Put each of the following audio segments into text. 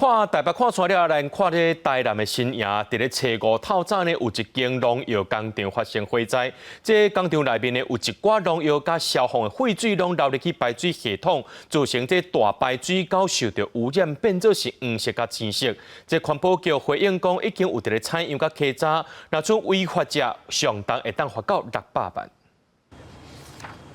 看台北看出了，來看這台南的新營，佇咧初五透早呢，有一間農藥工廠發生火災。這工廠內面呢，有一寡農藥佮消防的廢水攏流入去排水系統，造成這大排水溝受著污染，變做是黃色佮青色。這環保局回應講，已經有佇咧採樣佮稽查，若準違法者上重會當罰到600萬。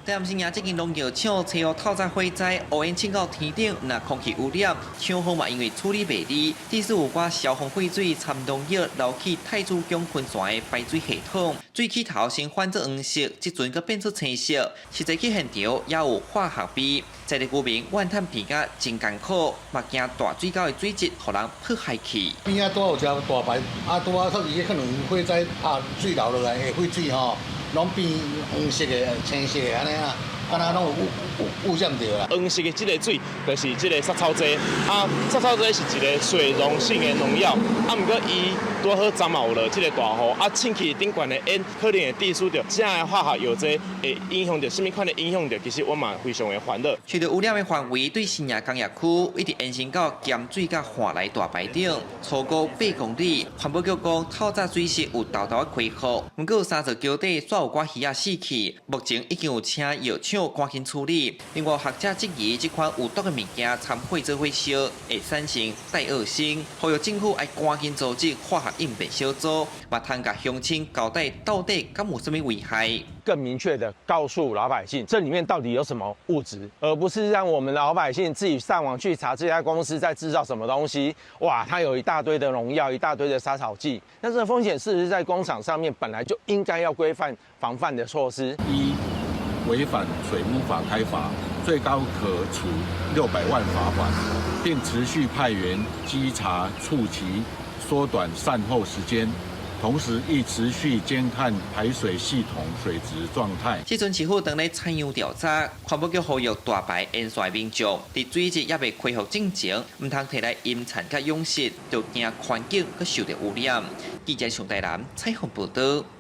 台南新營這間農藥廠初五透早火災，烏煙衝到天頂，若空氣污染，廠方嘛因為處理袂力，致使有寡消防廢水摻農藥流去太子港噴泉的排水系統，水起頭先泛做黃色，這陣閣變做青色，實際去現場也有化學味，在地居民怨嘆鼻甲真艱苦，嘛驚大水溝的水質予人破壞去。邊仔拄有一個大排，啊拄仔說伊可能火災拍水流落來的廢水吼，攏變黃色的、青色的按呢啊，敢若攏有污染著啦。黃色的這个水就是這个殺草劑，啊，殺草劑是一个水溶性的農藥，啊，毋過伊拄好昨嘛有落這个大雨，啊，衝去頂懸的煙可能會致使著這个化學藥劑會影響著啥物款的影響著，其實我嘛非常的煩惱。受著污染的範圍對新營工業區一直延伸到鹹水佮旱來大排頂，粗估8公里。環保局講，透早水質有沓沓仔恢復，毋過有三座橋底煞有寡魚仔死去，目前已經有請藥廠趕緊處理。另外，學者質疑這款有毒的物件摻火做伙燒，會產生戴奧辛，呼籲政府愛趕緊組織化學應變小組，嘛通共鄉親交代到底敢有啥物危害。更明確的告訴老百姓，這裡面到底有什麼物質，而不是讓我們老百姓自己上網去查這家公司在製造什麼東西。哇，它有一大堆的農藥，一大堆的殺草劑，那這個風險是不是在工廠上面本來就應該要規範防範的措施？依違反水污法開罰，最高可處600萬罰款，並持續派員稽查促其縮短善後時間。同時亦持續監看排水系統水質狀態。這陣市府當咧採樣調查，環保局呼籲大排沿線民眾，佇水質猶未恢復進前，毋通提來飲餐佮養殖，就驚環境閣受著污染。記者上台南採訪報導。